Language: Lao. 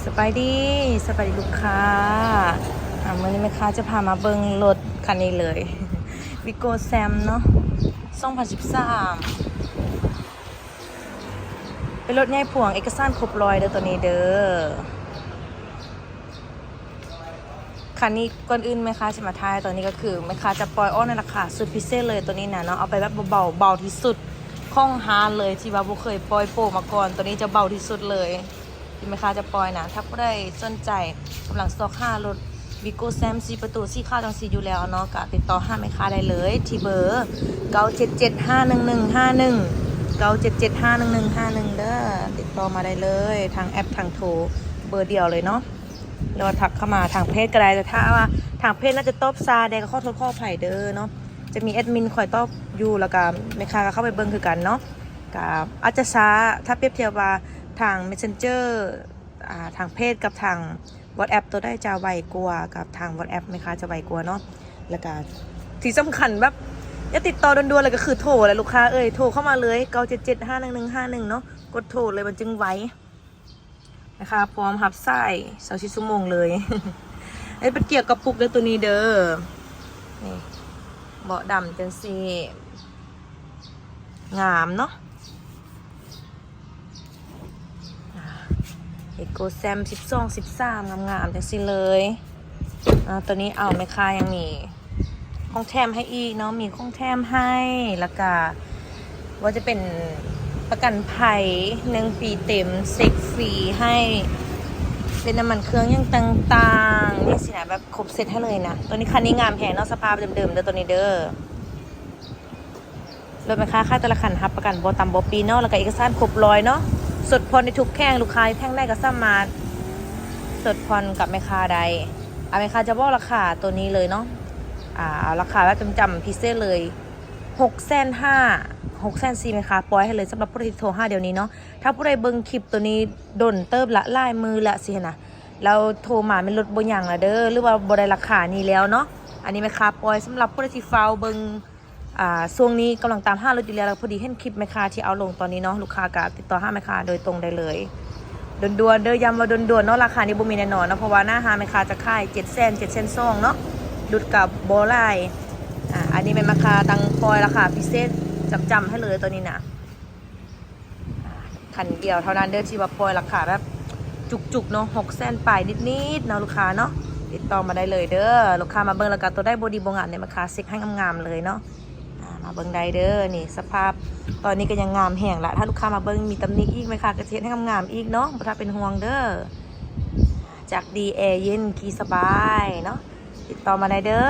ສະບາຍດີ ສະບາຍດີລູກຄ້າ. ອ່າ ມື້ນີ້ແມ່ຄ້າຈະພາມາເບິ່ງລົດຄັນນີ້ເລີຍ ວີໂກ້ແຊມເນາະ ສອງພັນສິບສາມ ເປັນລົດໃຫຍ່ພວງ ເອກະສານຄົບຮ້ອຍເດີ ໂຕນີ້ເດີ. ຄັນນີ້ ກ່ອນອື່ນແມ່ຄ້າຊິມາຖ່າຍ ໂຕນີ້ກໍຄືແມ່ຄ້າຈະປ່ອຍອອກໃນລາຄາສຸດພິເສດເລີຍ ໂຕນີ້ນະເນາະ ເອົາໄປແບບເບົາໆ ເບົາທີ່ສຸດຂອງຮ້ານເລີຍ ທີ່ວ່າບໍ່ເຄີຍປ່ອຍໂປຣມາກ່ອນ ໂຕນີ້ຈະເບົາທີ່ສຸດເລີຍ ທີ່ແມ່ຄ້າຈະປ່ອຍນະ. ຖ້າຜູ້ໃດສົນໃຈ ກຳລັງຊອກຫາລົດວີໂກ້ແຊມສີ່ປະຕູ ສີຂາວຈັ່ງຊີ້ຢູ່ແລ້ວເນາະ ກໍຕິດຕໍ່ຫາແມ່ຄ້າໄດ້ເລີຍ ທີ່ເບີ ເກົ້າເຈັດເຈັດຫ້າໜຶ່ງໜຶ່ງຫ້າໜຶ່ງ ເກົ້າເຈັດເຈັດຫ້າໜຶ່ງໜຶ່ງຫ້າໜຶ່ງເດີ. ຕິດຕໍ່ມາໄດ້ເລີຍ ທາງແອັບ ທາງໂທ ເບີດຽວເລີຍເນາະ ຫຼືວ່າທັກເຂົ້າມາທາງເພຈກໍໄດ້. ແຕ່ຖ້າວ່າທາງເພຈໜ້າຈະຕອບຊ້າແດ່ ກໍຂໍໂທດຂໍອະໄພເດີເນາະ ຈະມີແອັດມິນຄອຍຕອບຢູ່ ແລ້ວກໍແມ່ຄ້າກໍເຂົ້າໄປເບິ່ງຄືກັນເນາະ ກໍອາດຈະຊ້າ ຖ້າປຽບທຽບວ່າທາງເມສເຊັນເຈີ ອ່າ ທາງເພຈກັບທາງວັອດແອັບ ໂຕໃດຈະໄວກວ່າ? ກັບທາງວັອດແອັບແມ່ຄ້າຈະໄວກວ່າເນາະ. ແລ້ວກໍທີ່ສຳຄັນແບບຢາກຕິດຕໍ່ດ່ວນໆ ເລີຍກໍຄືໂທແຫຼະລູກຄ້າເອີຍ ໂທເຂົ້າມາເລີຍ ເກົ້າເຈັດເຈັດຫ້າໜຶ່ງໜຶ່ງຫ້າໜຶ່ງເນາະ ກົດໂທເລີຍ ມັນຈຶ່ງໄວ. ແມ່ຄ້າພ້ອມຮັບສາຍຊາວສີ່ຊົ່ວໂມງເລີຍ. ເຮັດເປັນກຽວກະປຸກເດີ ໂຕນີ້ເດີ ນີ້ ເບາະດຳຈັ່ງຊີ້ ງາມເນາະ ອ່າ ວີໂກ້ແຊມສິບສອງ ສິບສາມ ງາມໆ ຈັ່ງຊີ້ເລີຍ. ອ່າ ໂຕນີ້ ເອົາ ແມ່ຄ້າຍັງມີ ຂອງແຖມໃຫ້ອີກເນາະ ມີຂອງແຖມໃຫ້ ແລ້ວກະວ່າຈະເປັນປະກັນໄພໜຶ່ງປີເຕັມ ເຊັກຟຣີໃຫ້ ເປັນນ້ຳມັນເຄື່ອງຫຍັງຕ່າງໆ ຈັ່ງຊີ້ນະ ແບບຄົບເຊັດໃຫ້ເລີຍນະ. ໂຕນີ້ຄັນນີ້ງາມແຮງເນາະ ສະພາບເດີມໆ ເດີ ໂຕນີ້ເດີ. ລົດແມ່ຄ້າຂາຍແຕ່ລະຄັນຮັບປະກັນບໍ່ຕຳບໍ່ປີ້ເນາະ ແລ້ວກະເອກະສານຄົບຮ້ອຍເນາະ ສົດຜ່ອນໄດ້ທຸກແຂວງ ລູກຄ້າຢູ່ແຂວງໃດກໍສາມາດສົດຜ່ອນກັບແມ່ຄ້າໄດ້. ອາ ແມ່ຄ້າຈະບອກລາຄາໂຕນີ້ເລີຍເນາະ ອາ ເອົາລາຄາແບບຈຳໆ ພິເສດເລີຍ ຫົກແສນຫ້າ ຫົກແສນສີ່ ແມ່ຄ້າປ່ອຍໃຫ້ເລີຍ ສຳລັບຜູ້ໃດທີ່ໂທຫາດຽວນີ້ເນາະ. ຖ້າຜູ້ໃດເບິ່ງຄລິບໂຕນີ້ດົນເຕີບລະ ຫຼາຍມື້ລະຊີ້ຫັ້ນນະ ແລ້ວໂທມາແມ່ນລົດບໍ່ຍັງລະເດີ ຫຼືວ່າບໍ່ໄດ້ລາຄານີ້ແລ້ວເນາະ. ອັນນີ້ແມ່ຄ້າປ່ອຍສຳລັບຜູ້ໃດທີ່ຟ້າວເບິ່ງ ອ່າ ຊ່ວງນີ້ກຳລັງຕາມຫາລົດຢູ່ແລ້ວ ແລ້ວພໍດີເຫັນຄລິບແມ່ຄ້າທີ່ເອົາລົງຕອນນີ້ເນາະ ລູກຄ້າກໍຕິດຕໍ່ຫາແມ່ຄ້າໂດຍຕົງໄດ້ເລີຍ. ດ່ວນໆ ເດີ ຢ້ຳວ່າດ່ວນໆ ເນາະ ລາຄານີ້ບໍ່ມີແນ່ນອນເນາະ ເພາະວ່າໜ້າຮ້ານແມ່ຄ້າຈະຂາຍເຈັດແສນ ເຈັດແສນສອງ ເນາະ ຫຼຸດກໍບໍ່ຫຼາຍ. ອ່າ ອັນນີ້ແມ່ນແມ່ຄ້າຕັ້ງປ່ອຍລາຄາພິເສດຈຳໆ ໃຫ້ເລີຍຕອນນີ້ນະ. ອ່າ ຄັນດຽວເທົ່ານັ້ນເດີ ທີ່ວ່າປ່ອຍລາຄາແບບຈຸກໆ ເນາະ ຫົກແສນປາຍນິດໆ ເນາະ ລູກຄ້າເນາະ ຕິດຕໍ່ມາໄດ້ເລີຍເດີ. ລູກຄ້າມາເບິ່ງແລ້ວກໍໂຕໃດບໍ່ດີບໍ່ງາມນີ້ ແມ່ຄ້າເຊັກໃຫ້ງາມໆ ເລີຍເນາະ. ອ່າ ມາເບິ່ງໄດ້ເດີ ນີ້ສະພາບຕອນນີ້ກໍຍັງງາມແຮງລະ ຖ້າລູກຄ້າມາເບິ່ງມີຕຳໜິອີກ ແມ່ຄ້າກໍຊິເຮັດໃຫ້ງາມໆ ອີກເນາະ ບໍ່ຖ້າເປັນຫ່ວງເດີ. ຈັກດີ ແອເຢັນ ຂີ່ສະບາຍເນາະ ຕິດຕໍ່ມາໄດ້ເດີ.